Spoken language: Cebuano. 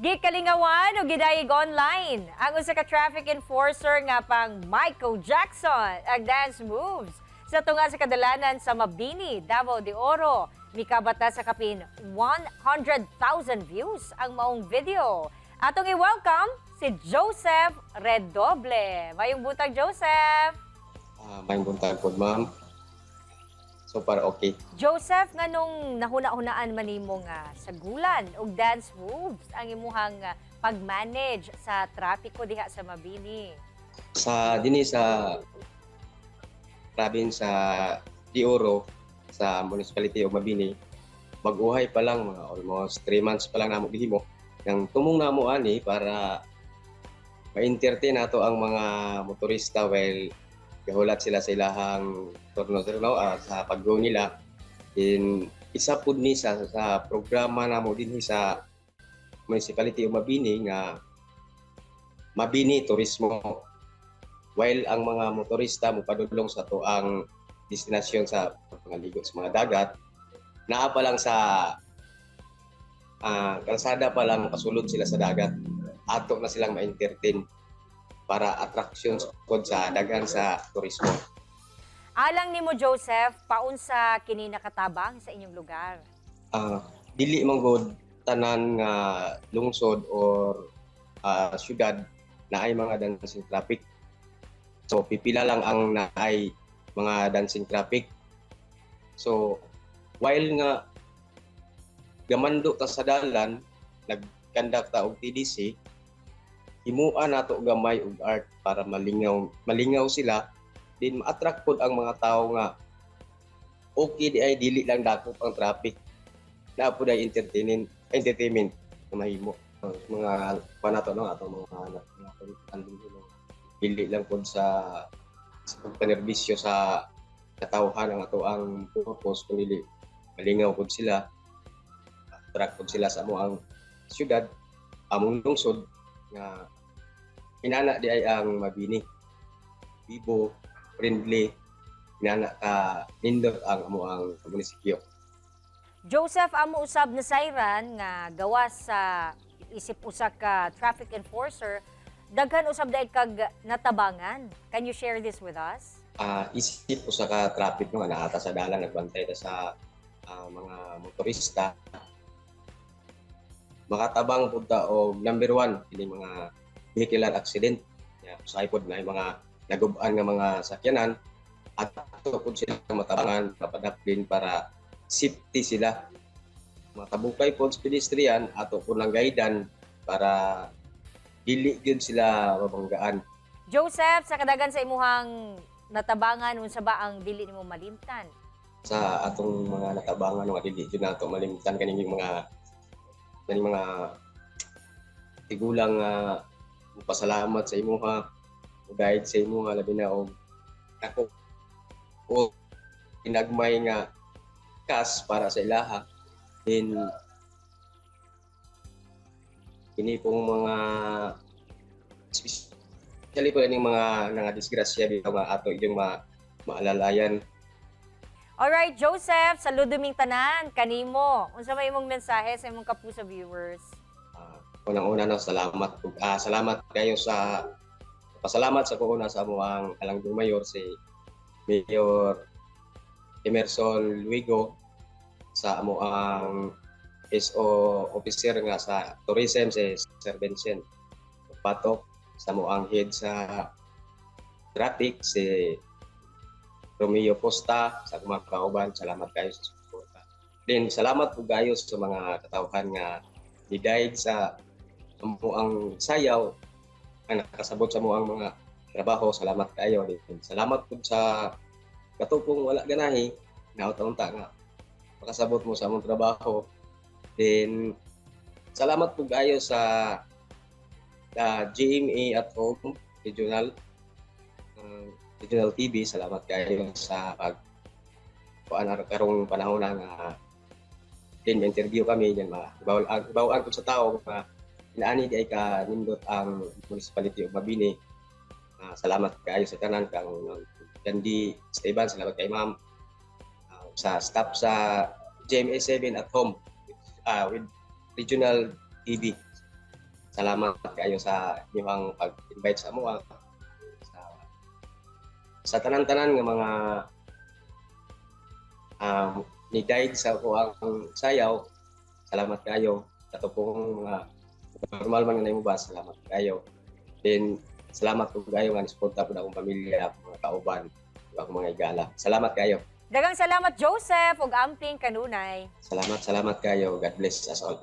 Gikalingawan ug gidayeg online ang usa ka traffic enforcer nga pang Michael Jackson ang dance moves sa tunga sa kadalanan sa Mabini, Davao de Oro. Mikabata sa kapin 100,000 views ang maong video. Atong i-welcome si Joseph Redoble. Maayong buntag, Joseph. Maayong buntag po, ma'am. So far, okay. Joseph, nganong nahuna-hunaan man nimo nga sagulan og dance moves ang imuhang pag-manage sa trapiko diha sa Mabini? Sa dinhi sa province sa De Oro, sa municipality of Mabini, bag-ohay pa lang, mga almost 3 months pa lang namo gihimo. Nang tumong namo ani para ma-entertain nato ang mga motorista while gahulat sila sa ilahang turno-turno sa pag-go nila. Then isa pud ni sa programa namo dinhi sa municipality of Mabini nga Mabini Turismo, while ang mga motorista mopadulong sa atoang destinasyon sa pangaligo sa mga dagat, naa pa lang sa kalsada pa lang pasulod sila sa dagat, ato na silang ma-entertain para attraction pod sa daghan sa turismo. Alang nimo, Joseph, paunsa kini nakatabang sa inyong lugar? Dili man gud tanan nga lungsod or syudad na ay mga dancing traffic. So pipila lang ang naay mga dancing traffic. So while nga gamando ta sa dalan, nag-conduct ta og TDC, himua nato gamay og art para malingaw malingaw sila din, ma-attract pod ang mga tao nga okay di ay dili lang dakop ang traffic, naa pod ay entertainment entertainment na mahimo. Ang mga kuan nato, no, atong mga mga dili lang pod sa pagpanerbisyo sa katawhan ang ato ang purpose, kundi malingaw pod sila, attract pod sila sa among syudad, among lungsod nga inana di ay ang Mabini, bibo, friendly, inana ka nindot ang among munisipyo. Joseph, amo usab nasayran nga gawas sa isip usa ka traffic enforcer, daghan usab diay kag natabangan. Can you share this with us? Isip usa ka traffic, no, naa ta sa dalan, nagbantay ta sa mga motorista, makatabang pud ta og number one kini mga vehicular accident. Ya, usahay pod na mga nagub-an nga mga sakyanan, ato pud sila matabangan, mapadaplin para safety sila. Matabukay pod sa pedestrian, ato pud lang guidean para dili gyud sila mabanggaan. Joseph, sa kadagan sa imuhang natabangan, unsa ba ang dili nimo malimtan? Sa atong mga natabangan nga dili jud nato malimtan, kaning mga tigulang nga pasalamat sa imuha, guide sa imuha, labi na og ako o inagmay nga cash para sa ilaha. Then kini pong mga especially po ining mga nga disgrasya bitaw nga ato yung maalalayan. Alright, Joseph, saludo ming tanan kanimo. Unsa may imong mensahe sa imong kapuso viewers? Unang-una, no, salamat salamat kayo sa pasalamat sa kuuna sa among alangdong mayor, si Mayor Emerson Luigo, sa among SO officer nga sa tourism, si Sir Vincent Patok, sa among head sa traffic, si Romeo Costa, sa mga kauban, salamat kayo sa suporta. Then salamat po kayo sa mga katawhan nga ni-guide sa among sayaw, ang nakasabot sa among mga trabaho, salamat kayo. Then salamat po sa katupong wala ganahi, naunta nga makasabot mo sa among trabaho. Then salamat po kayo sa GMA at Home Regional TV, salamat kayo sa pag kuan karong panahon na nga din interview kami yan, mga bawal ko sa tao nga inaani di ay ka nindot ang municipality of Mabini. Salamat kayo sa tanan kang Gandhi Esteban, salamat kay ma'am, sa staff sa GMA 7 at Home with Regional TV. Salamat kayo sa inyong pag-invite sa amoa sa tanan-tanan nga mga ni guide sa ako ang sayaw. Salamat kayo. Kato pong mga normal man nga nimo ba, salamat kayo. Then salamat po kayo nga nisuporta po akong pamilya, akong mga kauban, ug akong mga igala. Salamat kayo. Daghang salamat, Joseph, ug amping kanunay. Salamat, salamat kayo. God bless us all.